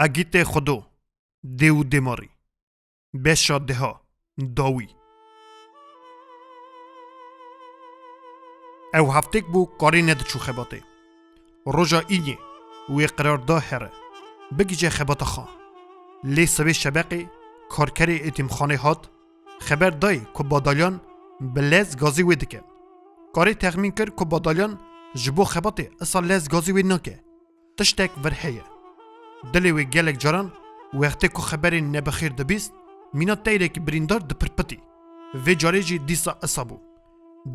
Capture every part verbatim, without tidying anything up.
Egîtê Xudo, dê û dêmarî. Beşa deha, dawî. Ew heftêk bû Karê nediçû xebatê. Roja înê wê qirar da here, bigihîje xebata xwe. Lê sibê şebeqê karkerê êtîmxanê hat, xeber dayê ku Badalyan bi lez gazî wê dike. Karê texmîn kir ku Badalyan ji bo xebatê isa lez gazî wê nake. Tiştek vir heye. Dilê wê gelek caran wextê ku xeberên nebixêr dibîst, mîna teyrekî birîndar dipirpitî. Vê carê jî dîsa isa bû.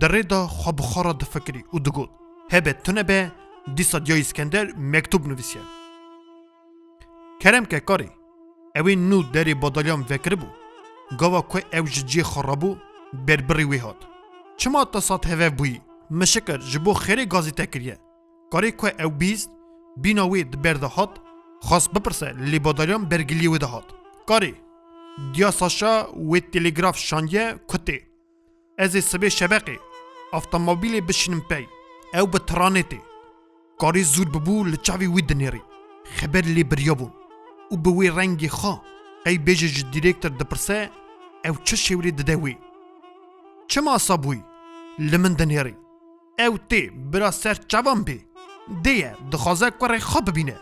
Di rê de xwe bi xwe re difikirî û digot, "Hebe tune be, dîsa diya Îskender mektûb nivîsiye." Kerem ke karê, ew ê nû derê Badalyan vekiribû, gava ku ew ji cihê xwe rabû, berbirî wê hat. "Çima tu sat hevev bûyî? Min şikir ji bo xêrê gazî te kiriye." Karê ku ew bîst, bîna wê di ber de hat, xwest bipirse, lê Badalyan bergiliyê wê de hat. "Karê, diya Saşa wê telegraf şandiye ku tê. Ez ê sibê şebeqê avtomobîlê bişînim pey. Ew bi tiranê tê." Karê zûr bibû li çavê wî dinêrî. Xeber lê biriyabûn û bi wê rengê xwe qey bêje ji dîrektor dipirse, ew çi şêwirê dide wê. "Çima sa bûyî? Li min dinêrî. Ew tê bira ser çavan bê. Dê ye, dixwaze kurê xwe bibîne.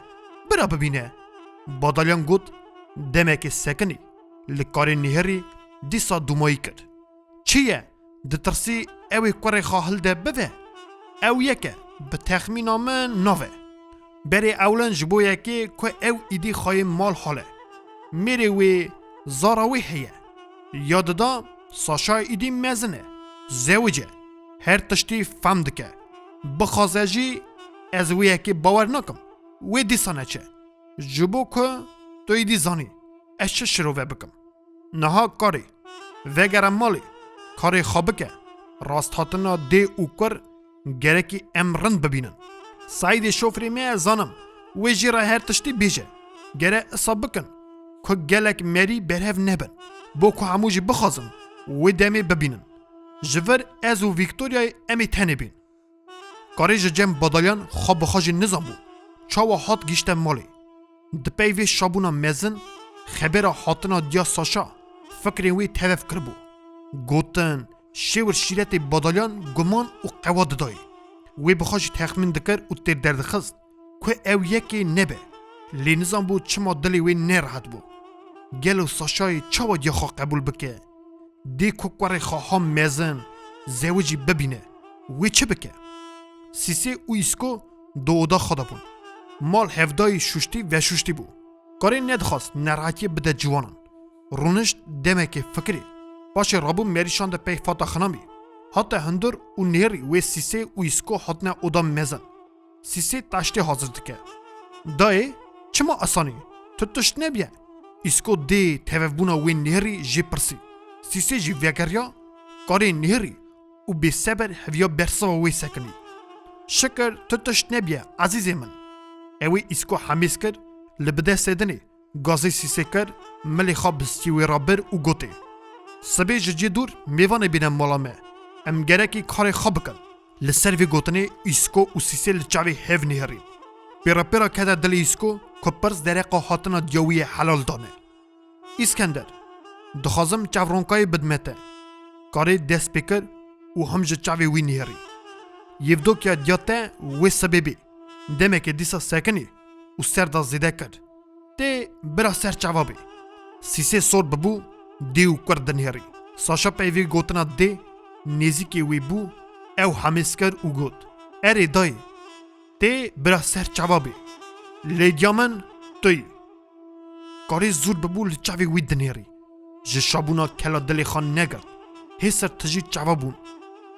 Bira bibîne." Badalyan got, demekê sekinî, li Karê nihêrî, dîsa dûmayî kir. "Çi ye? Ditirsî ew ê kurê xwe hilde bive? Ew yek e, bi texmîna min nav e. Berê ewlin ji bo yekê ku ew îdî xweyê mal hale. Mêrê wê, zara wê heye. Ya dida Saşa îdî mezin e. Zewic e. Her tiştî fem dike. Bixwaze jî ez wê yekê bawer nakim. Wê dîsa neçe. Ji bo ku tu êdî zanî ez çi şirove bikim. Niha Karê, vegere malê, karê xwe bike. Rasthatina dê û kur gerekî em rind bibînin. Seîdê şofrê me, ez zanim, wê jî re her tiştî bêje. Gere isa bikin ku gelek merî berhev nebin. Bo ku hemû jî bixwazin, wê demê bibînin. Ji vir ez û Vîktoryayê em ê tenê bîn." Karê ji cem Badalyan xwe bi xwe jî nizanbû çawa hat gihîşte malê. Di pey vê şabûna mezin, xebera hatina diya Saşa fikrên wê tevev kiribû. Gotin, şêwir şîretê Badalyan guman û qewa didayê. Wê bi xwe jî texmîn dikir û têr derdixist ku ew yekê nebe. Lê nizanbû çima dilê wê nerehet bû. Gelo Saşayê çawa diya xwe qebûl bike? Dê ku kurê xwe ha mezin, zewicî bibîne, wê çi bike? Sîsê û Îsko di oda xwe de bûn. Mal hevdayî şuştî veşuştî bû. Karê nedixwast nerehetiyê bide ciwanan. Rûnişt demekê fikirê. Paşê rabû merî şande pey fata xinamî. Hate hundir û nêrî wê Sîsê û Îsko hatine oda mezin. Sîsê taştê hazir dike. Dayê, çima asanî? Tu tişt nebiye? Îsko dê tevevbûna wê nêrî jê pirsî. Sîsê jî vegeriya karê nêrî û bêseber heviya bersiva wê sekinî. Şikir tu tişt nebiye, ezîzê min. Ew ê Îsko hemêz kir, li bi destê dinê gazê Sîsê kir, milê xwe bi stî wê re bir û gotê, Sibê ji cê dûr mêvanê bîne mala me. Em gerekî karê xwe bikin. Li ser vê gotinê Îsko û Sîsê li çavê hev nihêrîn. Pêra pêra kete dilê Îsko ku pirs dereqa hatina diya wî yê helal dane. Îskender, dixwazim çavronkayê bidime te. Karê dest pê kir û him ji çavê wî nihêrî. Yevdokiya diya te wê sibê bê. Demekê dîsa sekinî û ser da zêde kir. Tê bira ser çava bê. Sîsê sor bibû, dê û kur dinihêrî. Saşa pey vê gotina dê nêzîkê wî bû, ew hemêz kir û got, Erê dayê, tê bira ser çava bê. Lê diya min tu yî. Karê zûr bibû li çavê wî dinêrî. Ji şabûna kela dilê xwe negirt. Hêsir tijî çava bûn.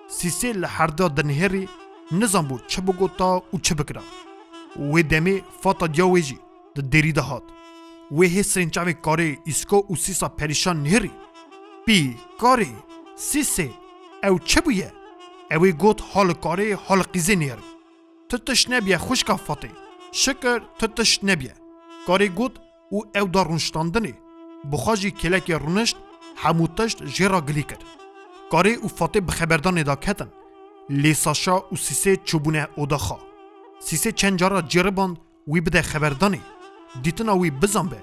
Sîsê li herda dinihêrî, nizanbû çi bigota û çi bikira. Wê demê fata diya wê jî di dêrî de hat. Wê hêsirên çavê Karê, Îsko û Sîsa perîşan nihêrî. Pî, Karê, Sîsê, ew çi bûye? Ew ê got ha li Karê, ha li Qîzê nihêrî. Tu tişt nebiye xwişka Fatê. Şikir tu tişt nebiye. Karê got û ew da rûniştandinê. Bi xwe jî kêlekê rûnişt, hemû tişt jê re gilî kir. Karê û Fatê bi xeberdanê da ketin. Lê Saşa û Sîsê çûbûne oda xwe. Sîsê çend cara ceriband wî bide xeberdanê. Dîtina wî bizan be,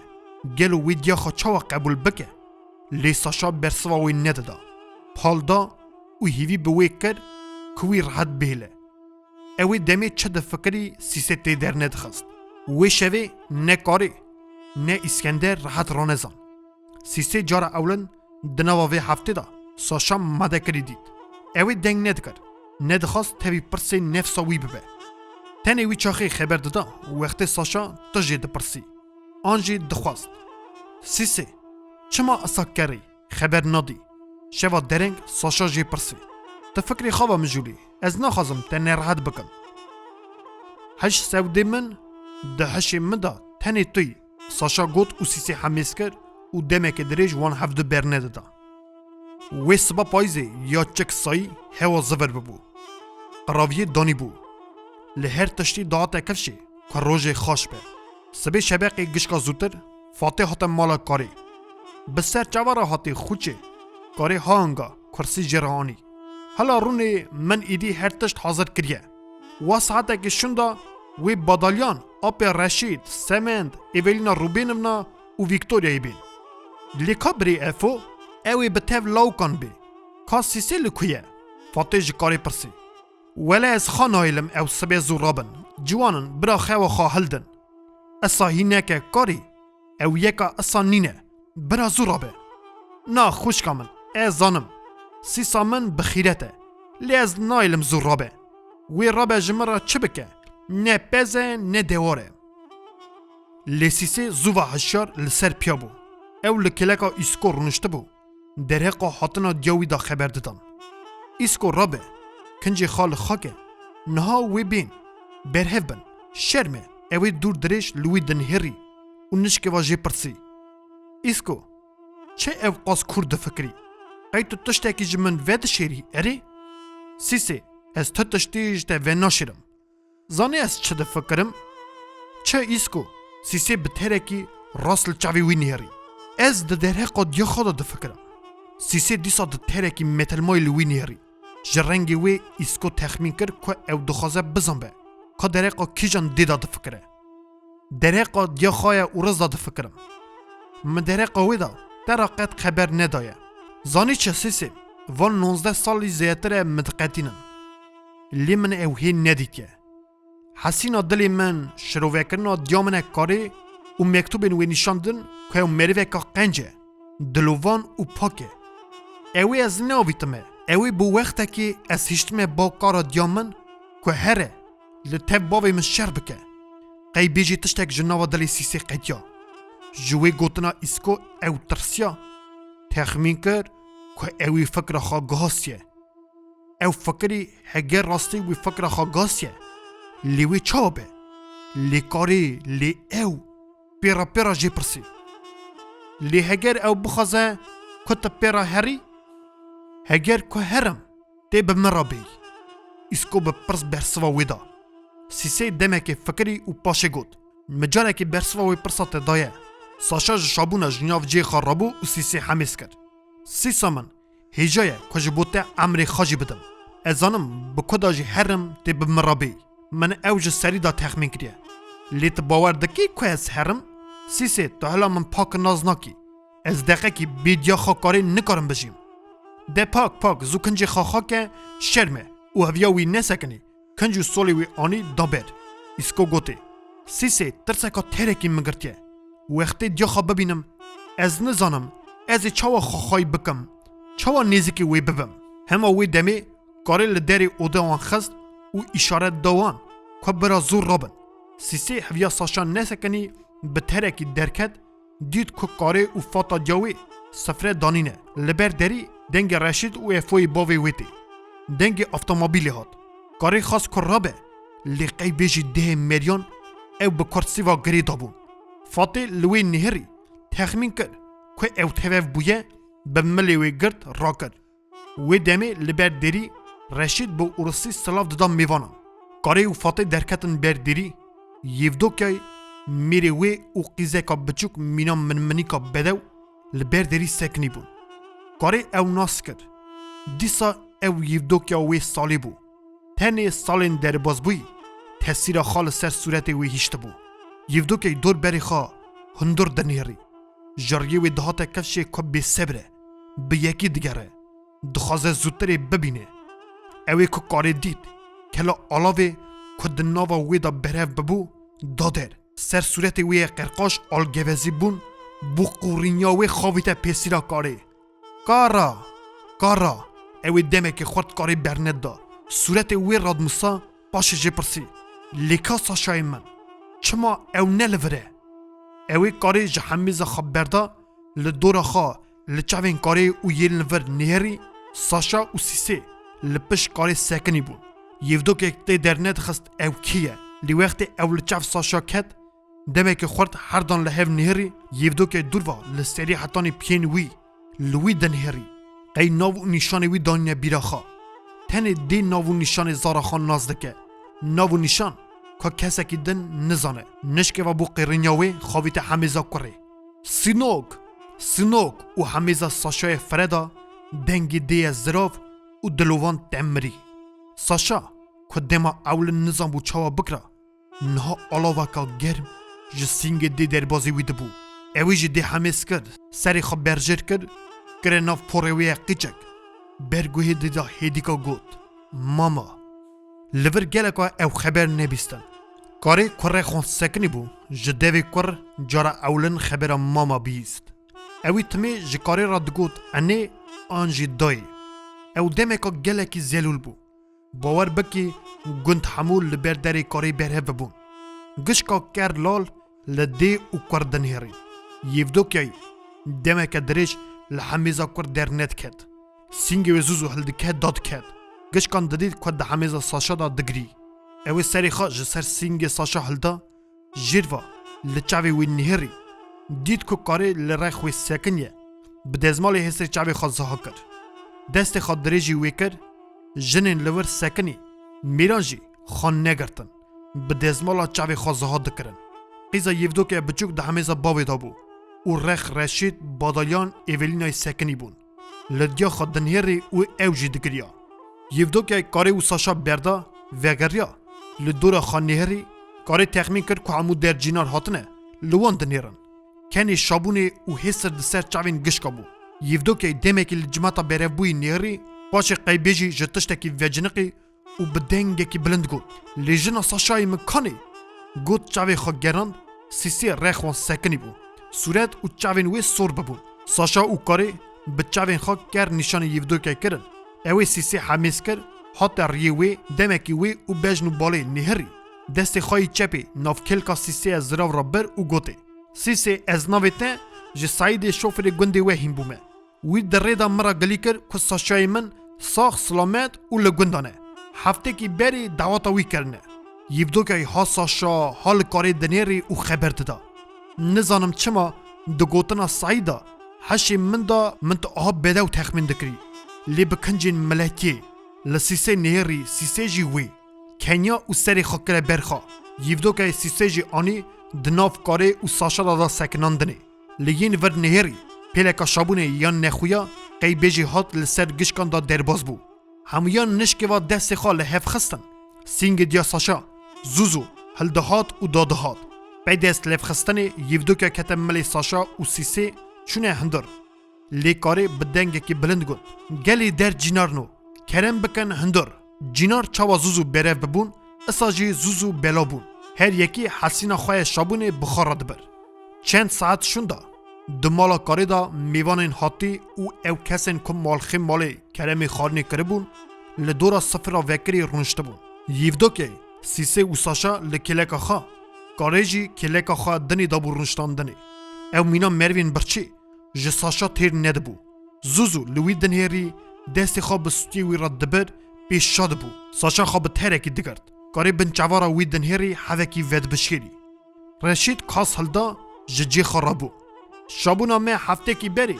gelo wê diya xwe çawa qebûl bike? Lê Saşa bersiva wê nedida. Pal da û hîvî bi wê kir ku wî rehet bihêle. Ew ê demê çi difikirî Sîsê tê dernedixist. Wê şevê ne Karê, ne Îskender rehet ranezan. Sîsê cara ewlin di nava vê heftê de Saşa madekirî dît. Ew ê deng nedikir, nedixwast tevî pirsê nefsa wî bibe. Tenê wî çaxê xeber dida wextê Saşa tu jê dipirsî. An jî dixwast. Sîsê, çima esa kerî? Xeber nadî. Şeva dereng Saşa jê pirsî. Tu fikrê xwe ve mijûlî. Ez naxwazim te nerehet bikim. Hiş sewdê min, di hişê min de tenê tu yî. Saşa got û Sîsê hemêz kir û demekê dirêj wan hevdu bernedida. Wê siba payîzê ya çik sayî hewa zivir bibû. Qiraviyê danîbû. Li her tiştî dihate kifşê ku rojê xaş be. Sibê şebeqê gişka zûtir Fatê hate mala Karê. Bi ser çava re hatî xuçê. Karê ha hinga kursî jê re anî. Hela rûnê, min îdî her tişt hazir kiriye. Wa saetekê şûnda wê badalyan, apê Reşîd, Semend, Evelîna Rûbênivna û Vîktoryayê bên. Lê ka birê Efo? Ew ê bi tev lawkan bê. Ka Sîsê li ku ye? Fatê ji Karê pirsî. Wele ez xwe nahêlim ew sibê zû rabin. Ciwanin, bira xewa xwe hildin. Esa hî neke Karê. Ew yeka esa nîne. Bira zû rabe. Na xwişka min, ez zanim. Sîsa min bi xîret e. Lê ez nahêlim zû rabe. Wê rabe ji min re çi bike? Ne pez e, ne dewar e. Lê Sîsê zû ve hişyar li ser piya bû. Ew li kileka Îsko rûniştibû. Derheqa hatina diya wî de xeber didan. Îsko rabe, kincê xwe li xwe ke, niha wê bên, berhev bin, şerm e, ew ê dûr dirêj li wî dinihêrî û nişkê ve jê pirsî. Îsko, çi ew qas kûr difikirî? Qey tu tiştekî ji min vedişêrî, erê? Sîsê, ez tu tiştî ji te venaşêrim. Zanî ez çi difikirim? Çi Îsko? Sîsê bi terekî rast li çavê wî nihêrî. Ez di derheqa diya xwe de difikirim. Sîsê dîsa di terekî metelmayî li wî nihêrî. Ji rengê wê Îsko texmîn kir ku ew dixwaze bizanbe ka derheqa kîjan dê de difikire. Derheqa diya xwe ye û riz de difikirim. Min derheqa wê de te re qet xeber nedaye. Zanî çi Sîsê? Van nozdeh salî zêdetir e min diqetînin. Lê min ew hê nedîtiye. Hesîna dilê min, şirovekirina diya min e Karê û mektûbên wê nîşan din ku ew meriveka qenc e, dilovan û pak e. Ew ê ez neavîtime. Ew ê bo wextekê ez hiştime ba kara diya min ku here, li tev bavê min şer bike. Qey bêjî tiştek ji nava dilê Sîsê qetiya. Ji wê gotina Îsko ew tirsiya. Texmîn kir ku ew ê fikra xwe gihastiye. Ew fikirî heger rastî wî fikra xwe gasiye, lê wê çawa be? Lê Karê, lê ew pêra pêra jê pirsî. Lê heger ew bixwaze ku tu pêra herî? Heger ku herim, tê bi min re bêyî. Îsko bi pirs bersiva wê da. Sîsê demekê fikirî û paşê got, min carekê bersiva wê pirsa te daye. Saşa ji şabûna ji nav cihê xwe rabû û Sîsê hemêz kir. Sîsa min, hêja ye ku ji bo te emrê xwe jî bidim. Ez zanim bi ku da jî herim tê bi min re bêyî. Min ew ji serî de texmîn kiriye. Lê tu bawer dikî ku ez herim? Sîsê, tu hela min pak nas nakî. Ez deqekî bê diya xwe Karê nikarim bijîm. De pak pak, zû kincê xwe xwe ke, şerm e û heviya wî nesekinî. Kinc û solê wî anî da ber. Îsko gotê, Sîsê, tirseka terekî min girtiye. Wextê diya xwe bibînim, ez nizanim ez ê çawa xwe xwayî bikim, çawa nêzikî wê bibim. Hema wê demê Karê li derê ode wan xist û îşaret da wan ku bira zû rabin. Sîsê heviya Saşa nesekinî bi terekî derket, dît ku Karê û fata diya wê sifre danîne. Li ber derî dengê Reşîd û Efoyê bavê wê tê. Dengê avtomobîlê hat. Karê xwest ku rabe, lê qey bêjî dehê meriyan ew bi kursiva girê dabûn. Fatê li wê nihêrî texmîn kir ku ew tevev bûye, bi milê wê girt rakir. Wê demê li ber derî Reşîd bi ûrisî silav dida mêvanan. Karê û Fatê derketin ber derî, Yevdokyayê mêrê wê û qîzeka biçûk mîna minminîka bedew li ber derî sekinî bûn. Karê ew nas kir. Dîsa ew Yevdokya wê salê bû. Tenê salên derbazbûyî tesîra xwe li ser sûretê wê hiştibû. Yevdokey dor berê xwe hundir dinihêrî. Ji riyê wê dihate kifşê ku bêsebr e, bi yekî digere, dixwaze zûtirê bibîne. Ew ê ku karê dît, kela alavê ku di nava wê de berhev bibû, da der. Ser sûretê wê yê qerqaş algevezî bûn, bû qûrînya wê xavîte pêsîra karê. Kara! Kara! Ew ê demekê xurt karê berneda. Sûretê wê radmisa, paşê jê pirsî: Lê ka Saşayê min? Çima ew ne li vir e? Ew ê karê ji hemêza xwe berda, li dora xwe, li çavên karê û yên li vir nihêrî, Saşa û Sîsê li pişt karê sekinî bûn. Yevdokek tê dernedixist ew kî ye. Lê wextê ew li çav Saşa ket, demeke xurt herdan li hev nihêrî, Yevdokê dûr va li serî hetanî piyên wî, li wî dinihêrî. Qey nav û nîşanê wî danîne bîra xwe. Tenê dê nav û nîşanê zara xwe nas dike. Nav û nîşan ka kesekî din nizane. Nişkeva bû qêrînya wê xavîte hemêza kurê. Sînok! Sînok! Û hemêza Saşayê fireda, dengê dê ye zirav û dilovan te mirî. Saşa, ku dema ewlin nizanbû çawa bikira, niha alaveka germ ji sîngê dê derbazî wî dibû. Ewî jî dê hemêz kir, serê xwe berjêr kir, kire nav porê wê ye qîçek. Ber guhê dê de hêdîka got: Mama! Li vir geleka ew xeber nebîstin. Karê kurê xwe sekinî bû, ji devê kur cara ewlin xebera mama bihîst. Ewî timê ji karê re digot enê an jî dayê. Ew demeka gelekî zelûl bû. Bawer bikî, gund hemû li ber derê karê berhev bûn. Gişka ker lal li dê û kur dinihêrî. Yevdokyayî demeke dirêj li hemêza kur dernediket. Sîngê wê zû zû hildiket dadiket. Gişkan didît ku di hemêza Saşa de digirî. Ew ê serê xwe ji ser sîngê Saşa hilda, jêr va, li çavê wî nihêrî. Dît ku karê li rex wê sekiniye. Bi dezmalê hêsirê çavê xwe ziha kir. Destê xwe dirêjî wê kir, jinên li wir sekinî. Mêran jî xwe negirtin. Bi dezmala çavê xwe ziha dikirin. Qîza Yevdokê biçûk di hemêza bavê de bû û rex Reşîd, Badalyan, Evelînayê sekinî bûn. Li diya xwe dinihêrî û ew jî digiriya. Yevdokê karê û Saşa berda, vegeriya. Li dora xwe nihêrî, karê texmîn kir ku hemû der cînar hatine, li wan dinihêrin. Kenê şabûnê û hêsir di ser çavên gişka bû. Yevdokê demekî li cimata berevbûyî nihêrî, paşê qey bêjî ji tiştekî veciniqî û bi dengekî bilind got: Lê jina Saşayê min kanê? Got çavê xwe gerand, Sîsê rex wan sekinî bû. Sûret û çavên wê sor bibûn. Saşa û karê bi çavên xwe ker nîşanê Yevdokê kirin. Ew ê Sîsê hemêz kir, hate riyê wê, demekî wê û bejn û balê nihirî. Destê xwe yî çepê nav kêlka Sîsê ye zirav re bir û gotê: Sîsê, ez navê te ji Seîdê şofirê gundê we hîn bûme. Wî di rê de min re gilî kir ku Saşayê min sax, silamet û li gundan e. Heftekî berê daweta wî kirine. Yîvdokey ha Saşa, ha li karê dinêrî û xeber dida. Nizanim çima di gotina Seîd de, heşê min de min tu aha bedew texmîn dikirî. Lê bi kincên milekê, li Sîsê nêrî, Sîsê jî wê. Kenya û serê xwe kire ber xwe. Yîvdokey Sîsê jî anî di nav karê û Saşa de da sekinandinê. Li yên vir nihêrî, pêleka şabûnê yan nexuya, qey bêjî hat li ser gişkan da derbas bû. Hemûyan nişkeva destê xwe li hev xistin. Sîngê diya Saşa, zû zû, hildihat û dadihat. Pey dest levxistinê, Yîvdokya kete milê Saşa û Sîsê çûne hundir. Lê karê bi dengekî bilind got: Gelê der cînarno, kerem bikin hundir. Cînar çawa zû zû berev bibûn, isa jî zû zû bela bûn. Her yekî hesîna xwe ye şabûnê bi xwe re dibir. Çend saet şûnda, di mala karê de mêvanên hatî û ew kesên ku malxê malê keremê xwarinê kiribûn, li dora sifira vekirî rûniştibûn. Yîvdokê, Sîsê û Saşa li kêleka xwe, karê jî kêleka xwe dinê dabû rûniştandinê. Ew mîna merivên birçî, ji Saşa têr nedibû. Zû zû li wî dinhêrî, destê xwe bi stûyê wî re dibir, pê şa dibû. Saşa xwe bi terekî digirt. Karê bin çavara wî dinhêrî hevekî vedibişêrî. Reşîd kas hilda, ji cê xwe rabû. Şabûna me heftekî berê,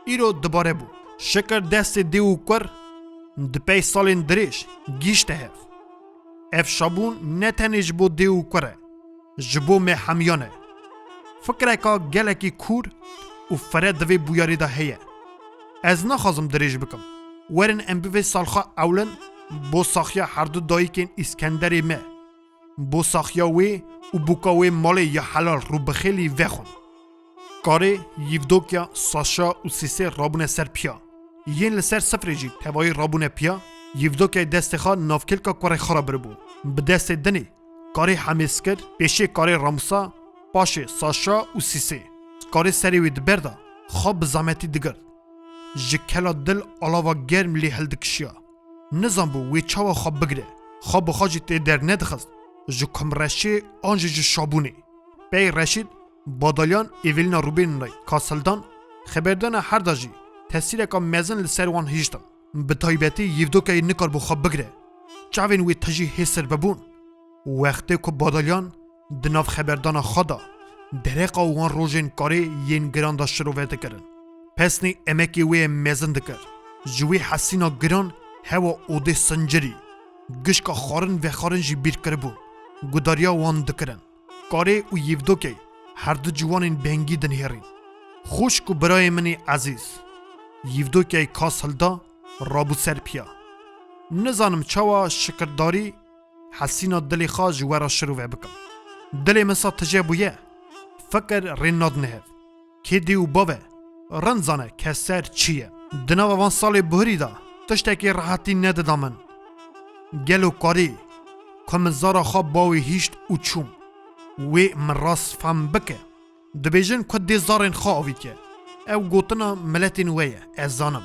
îro dibare bû. Şikir destê dê û kur, di pey salên dirêj, gihîşte hev. Ev şabûn ne tenê ji bo dê û kur e, ji bo me hemiyan e. Fikreka gelekî kûr û fire di vê bûyerê de heye. Ez naxwazim dirêj bikim. Werin em bi vê salxa ewlin bo saxiya herdu dayikên Îskenderê me. bo saxiya wê û bûka wê malê ya helal rûbixêlî vexwin. Karê, Yîvdokya, Saşa û Sîsê rabûne ser piya. Yên li ser sifrê jî tevayî rabûne piya, Yîvdokyayê destê xwe navkêlka kurê xwe re biribû. Bi destê dinê karê hemêz kir, pêşê karê ramûsa, paşê Saşa û Sîsê. Karê serê wê diberda, xwe bi zehmetî digirt. Ji kela dil alava germ lê hildikişiya. Nizanbû wê çawa xwe bigire. Xwe bi xwe jî tê dernedixist. Ji kumreşê an jî ji şabûnê. Pey Reşîd, Badalyan, Evelîna Rûbînay, Kasildan, xeberdana herda jî tesîreka mezin li ser wan hiştin. Bi taybetî Yîvdokayê nikaribû xwe bigire. Çavên wê tijî hêsir bibûn. Wextê ku Badalyan di nav xeberdana xwe de dereqa wan rojên karê yên giran de şirove dikirin, pesnê emekê wê mezin dikir. Ji wê hesîna giran hewa odê sincirî, gişka xwarin vexwarin jî bîr kiribûn. Gudariya wan dikirin. Karê û Yîvdokey her du ciwanên bengî dinihêrîn. Xwişk û birayê min ê ezîz. Yîvdokey kas hilda, rabû ser piya. Nizanim çawa şikirdarî hesîna dilê xwe ji we re şirove bikim. Dilê min sa tije bûye, fikir rê nadine hev. Kê dê û bav e, rind zane keser çi ye. Di nava van salê buhirî de tiştekî rehetî nedida min. Gelo karî, ku min zara xwe bawê hîşt û çûm, wê min rast fam bike. Dibêjin ku dê zarên xwe avîtiye. Ew gotina miletên we ye, ez zanim.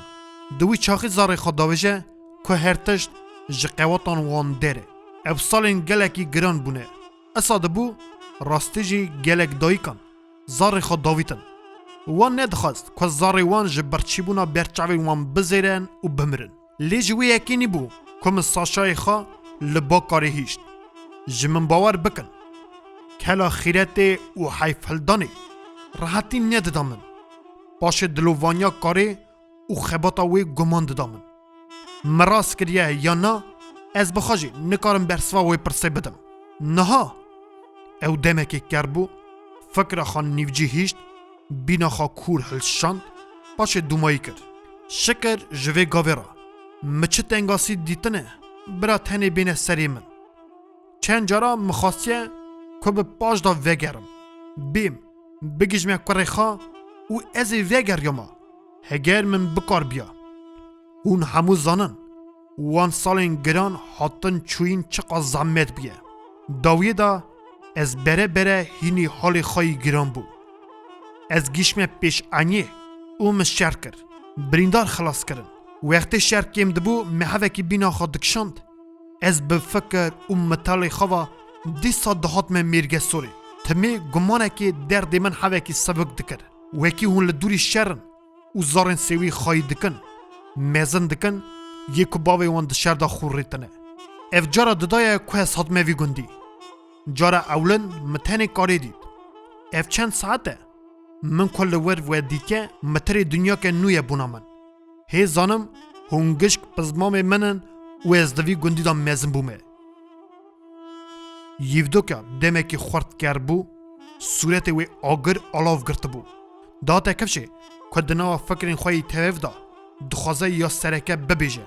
Di wî çaxî zarê xwe davêje ku her tişt ji qewatan wan der e. Ew salên gelekî giran bûne. Esa dibû rastî jî gelek dayikan zarê xwe davîtin. Wan nedixwest ku zarê wan ji birçîbûna ber çavên wan bizêrin û bimirin. Lê ji wê yekê nîbû ku min Saşayê xwe li ba karê hişt. Ji min bawer bikin. Kela xîretê û heyfhildanê rehetî nedida min. Paşê dilovaniya karê û xebata wê guman dida min. Min rast kiriye ya na, ez bi xwe jî nikarim bersiva wê pirsê bidim. Niha ew demekê ker bû, fikra xwe nîvcî hişt, bîna xwe kûr hilşand, paşê dûmayî kir. Şikir ji vê gavê re. Min çi tengasî dîtine, bira tenê bêne serê min. Çend cara min xwestiye ku bi paş de vegerim. Bêm, bigihîjime kurê xwe û ez ê vegeriyama, heger min bikar biya. Hûn hemû zanin, wan salên giran hatin çûyîn çiqas zehmet bûye. Dawiyê de ez bere bere hînî halê xwe yî giran bûm. Ez gihîştime pêş eniyê û min şer kir. Birîndar xilas kirin. Wextê şer kêm dibû, me hevekî bîna xwe dikişand. Ez bi fikir û mitalê xwe ve dîsa dihatime mêrgesorê. Timê gumanekê derdê min hevekî sibik dikir. Wekî hûn li dûrî şer in û zarên sêwî xayî dikin, mezin dikin, yê ku bavê wan di şer de xûrîtine. Ev cara didaye ku ez hatime vî gundî. Cara ewlin min tenê karê dît. Ev çend saet e? Min ku li wir ve dîtiye, mitirê dinyake nû ye bûna min. Hê zanim, hûn gişk pizmamê min in û ez di vî gundî de mezin bûme. Yîvdoka demekî xurt ker bû, sûretê wê agir alav girtibû. Dihate kifşê ku di nava fikrên xwe yî tev de dixwaze ya sereke bibêje,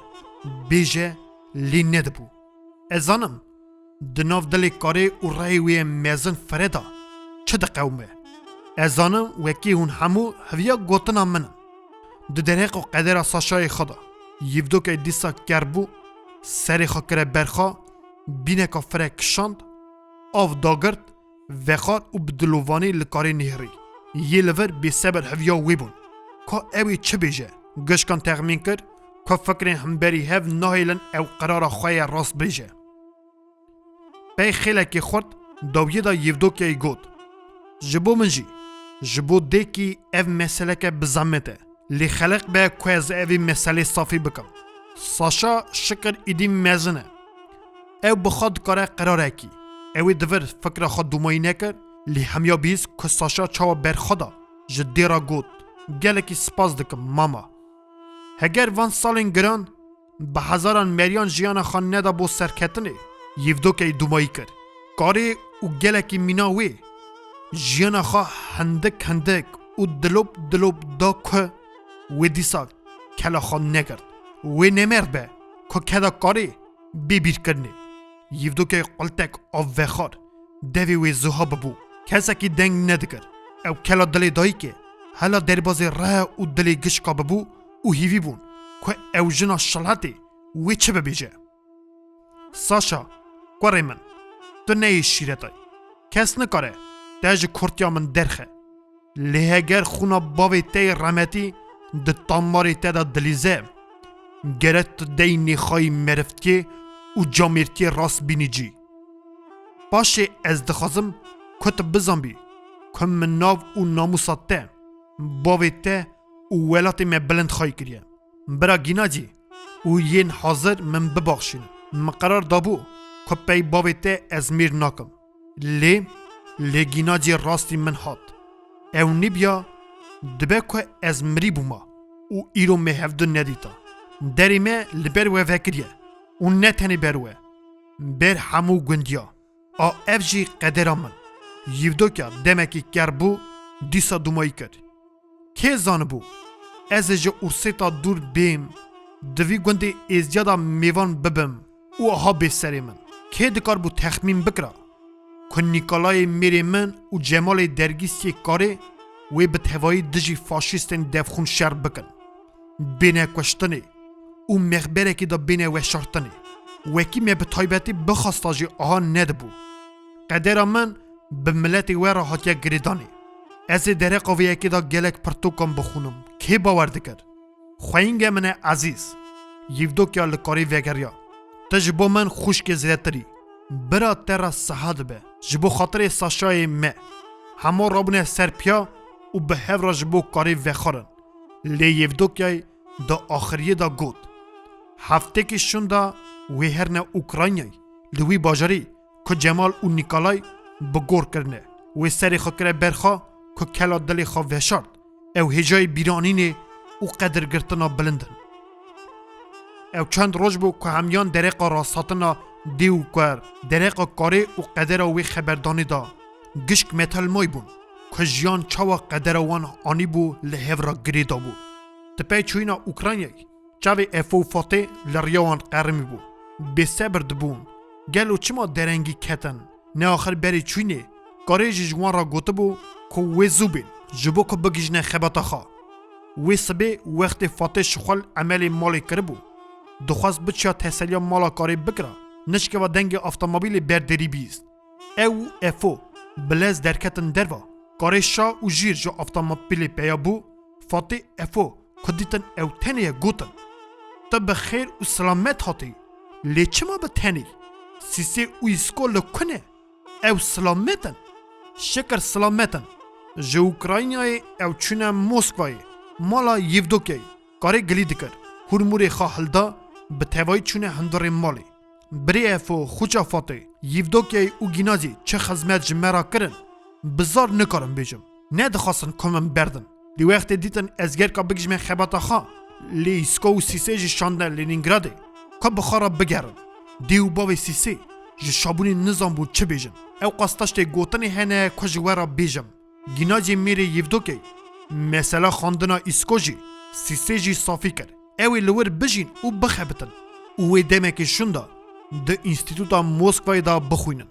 bêje lê nedibû. Ez zanim, di nav dilê karê û reyê wê mezin firê de çi diqewime. Ez zanim wekî hûn hemû heviya gotina min in. Di dereqa qedera Saşayê xwe de, Yîvdokê dîsa ker bû, serê xwe kire ber xwe, bîneka fire kişand, av dagirt, vexwar û bi dilovanî li karê nihêrî. Yê li vir bêsebir heviya wê bûn. Ka ew ê çi bêje? Gişkan texmîn kir, ka fikrên hemberî hev nahêlin ew qirara xwe ye rast bêje. Pey xêlekê xurt dawiyê de Yêvdokyayê got, ji bo min jî, ji bo dêkî ev meseleke bi zehmet e. Lê xeleq be ku ez evî meselê safî bikim. Saşa şikir îdî mezin e. Ew bi xwe dikare qirarekî. Ew ê di vir fikra xwe dûmayî nekir, lê hemiya bihîst ku Saşa çawa berxwe da, ji dê re got, gelekî spas dikim, mama. Heger van salên giran bi hezaran meriyan jiyana xwe neda bo serketinê, Yêvdokyayê dûmayî kir. Karê û gelekî mîna wê jiyana xwe hindik hindik û dilop dilop da ku wê dîsa kela xwe negirt. Wê nemerd be ku keda karê bê bîrkirinê. Yîvdokey qultek av vexwar. Devê wê zuha bibû. Kesekî deng nedikir. Ew kela dilê dayikê hela derbazê re û dilê gişka bibû û hîvî bûn ku ew jina şilhetê wê çi bibêje. Saşa, kurê min, tu neyê şîretay. Kes nikare te ji kurtiya min derxe. Lê heger xûna bavê te yê remetî di tamarê te de dilîze, gere tu dey nêxayî meriftiyê û camêrtiyê rast bînî cî. Paşê ez dixwazim ku tu bizanbî ku min nav û namûsa te, bavê te û welatê me bilind xayî kiriye. Bira Gînacî û yên hazir min bibaxşînin. Min qerar dabû ku pey bavê te ez mêr nakim. Lê, lê Gînacî rastî min hat. Ew nîbiya dibe ku ez mirî bûma û îro me hevdu nedîta. Derê me li ber we vekiriye û ne tenê ber we. Ber hemû gundiya. A ev jî qedera min. Yîvdokya demekî ker bû, dîsa dûmayî kir. Kê zanibû ez ê ji Ursêta dûr bêm, di vî gundê êziya de mêvan bibim û aha bê serê min? Kê dikarbû texmîn bikira ku Nîkolayê mêrê min û Cemalê dergîstiyê karê wê bi tevayî dijî faşîstên devxûn şer bikin, bêne kuştinê û mexberekî de bêne weşartinê? Wekî me bi taybetî bixwesta jî aha nedibû. Qedera min bi miletê we re hatiye girêdanê. Ez ê dereqa vê yekê de gelek pirtûkan bixwînim. Kê bawer dikir? Xweyîngê min e ezîz. Yîvdokya li karê vegeriya. Tu ji bo min xwişkê zêdetir î. Bira te re siha dibe. Ji bo xatirê Saşayê me. Hema rabûne ser piya û bi hev re ji bo karê vexwarin. Lê Yevdokyay di axiriyê de got, heftêkî şûnda wê herine Ukraynayê, li wî bajarî ku Cemal û Nîkolay bi gor kirine. Wê serê xwe kire ber xwe ku kela dilê xwe veşart. Ew hêjayê bîranînê û qedirgirtina bilind in. Ew çend roj bû ku hemiyan dereqa rasthatina dê û kuer, dereqa karê û qedera wê xeberdanê da. Gişk metelmay bûn ku jiyan çawa qedera wan anîbû li hev re girê dabû. Di pey çûyîna Ukraynayê, çavê Efo û Fatê li riya wan qerimî bû. Bêsebir dibûn. Gelo çima derengî ketin? Ne axir berê çûyînê karê jî ji wan re gotibû ku wê zû bên, ji bo ku bigihîjine xebata xwe. Wê sibê wextê Fatê şixul emelê malê kiribû, dixwest biçiya teseliya mala karê bikira, nişkeva dengê avtomobîlê ber derî bihîst. Ew û Efo bi lez derketin derva. Karê şa û jîr ji avtomobîlê peya bû. Fatê Efo ku dîtin ew tenê ye, gotin, tu bi xêr û silamet hatî. Lê çima bi tenê? Sîsê û îsko li ku ne? Ew silamet in? Şikir silamet in. Ji Ukraynayê ew çûne Moskwayê, mala Yevdokyayê. Karê gilî dikir. Hûrmûrê xwe hilda, bi tevayî çûne hundirê malê. Birê Efo, xuça Fatê, Yevdokyayê û Gînazî çi xizmet ji me re kirin, bi zar nikarim bêjim. Nedixwastin ku min berdin. Lê wextê dîtin ez gerka bigihîjime xebata xwe, lê îsko û Sîsê jî şandine Lenîngradê ku bi xwe re bigerin. Dê û bavê Sîsê ji şabûnê nizanbûn çi bêjin. Ew qas taştê gotinê hene ku ji we re bêjim. Gînacê mêrê Yevdokê mesela xwendina îsko jî, Sîsê jî safî kir. Ew ê li wir bijîn û bixebitin û wê demekê şûnda di Înstîtuta Moskwayê de bixwînin.